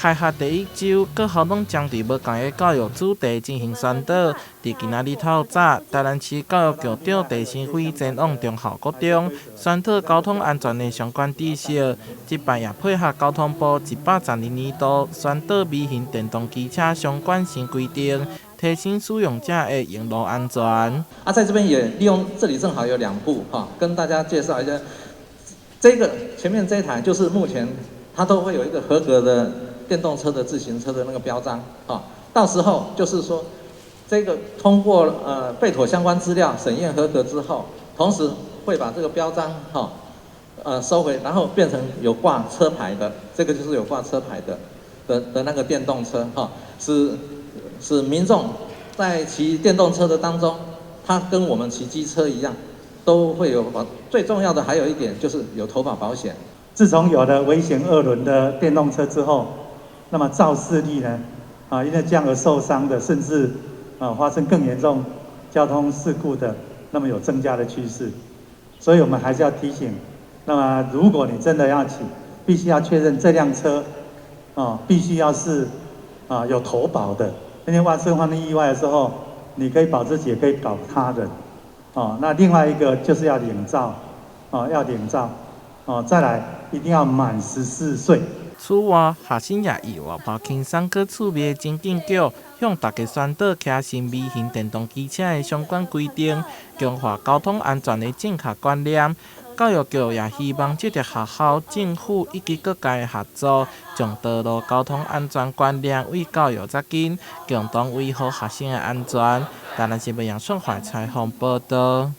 開學第一週，各校攏針對無仝的教育主題進行宣導。佇今仔日透早，台南市教育局長鄭新輝前往忠孝國中宣導交通安全的相關知識。這擺也配合交通部112年度宣導微型電動機車相關新規定，提醒使用者的用路安全。啊，在這邊也利用這裡正好有兩部哈，跟大家介紹一下。這個前面這一台就是目前它都會有一個合格的電動車的自行車的那個標章，啊，到時候就是說，這個通過備妥相關資料審驗合格之後，同時會把這個標章哈，收回，然後變成有掛車牌的，這個就是有掛車牌的那個電動車，哈，使民眾在騎電動車的當中，他跟我們騎機車一樣，都會有保，最重要的還有一點就是有投保保險。自從有了微型二輪的電動車之後，那麼肇事率呢，啊，因為這樣而受傷的，甚至啊發生更嚴重交通事故的，那麼有增加的趨勢。所以我們還是要提醒，那麼如果你真的要騎，必須要確認這輛車，啊，必須要是啊有投保的，因為發生意外的時候，你可以保自己，也可以保他人。哦，那另外一個就是要領照，哦，要領照，哦，再來一定要滿14歲。此外，學生也以活潑輕鬆閣趣味的情景劇，向大家宣導騎乘微型電動機車的相關規定，強化交通安全的正確觀念。教育局也希望藉著學校、政府以及各界的合作，將道路交通安全觀念為教育扎根，共同維護學生的安全。台南新聞楊順懷採訪報導。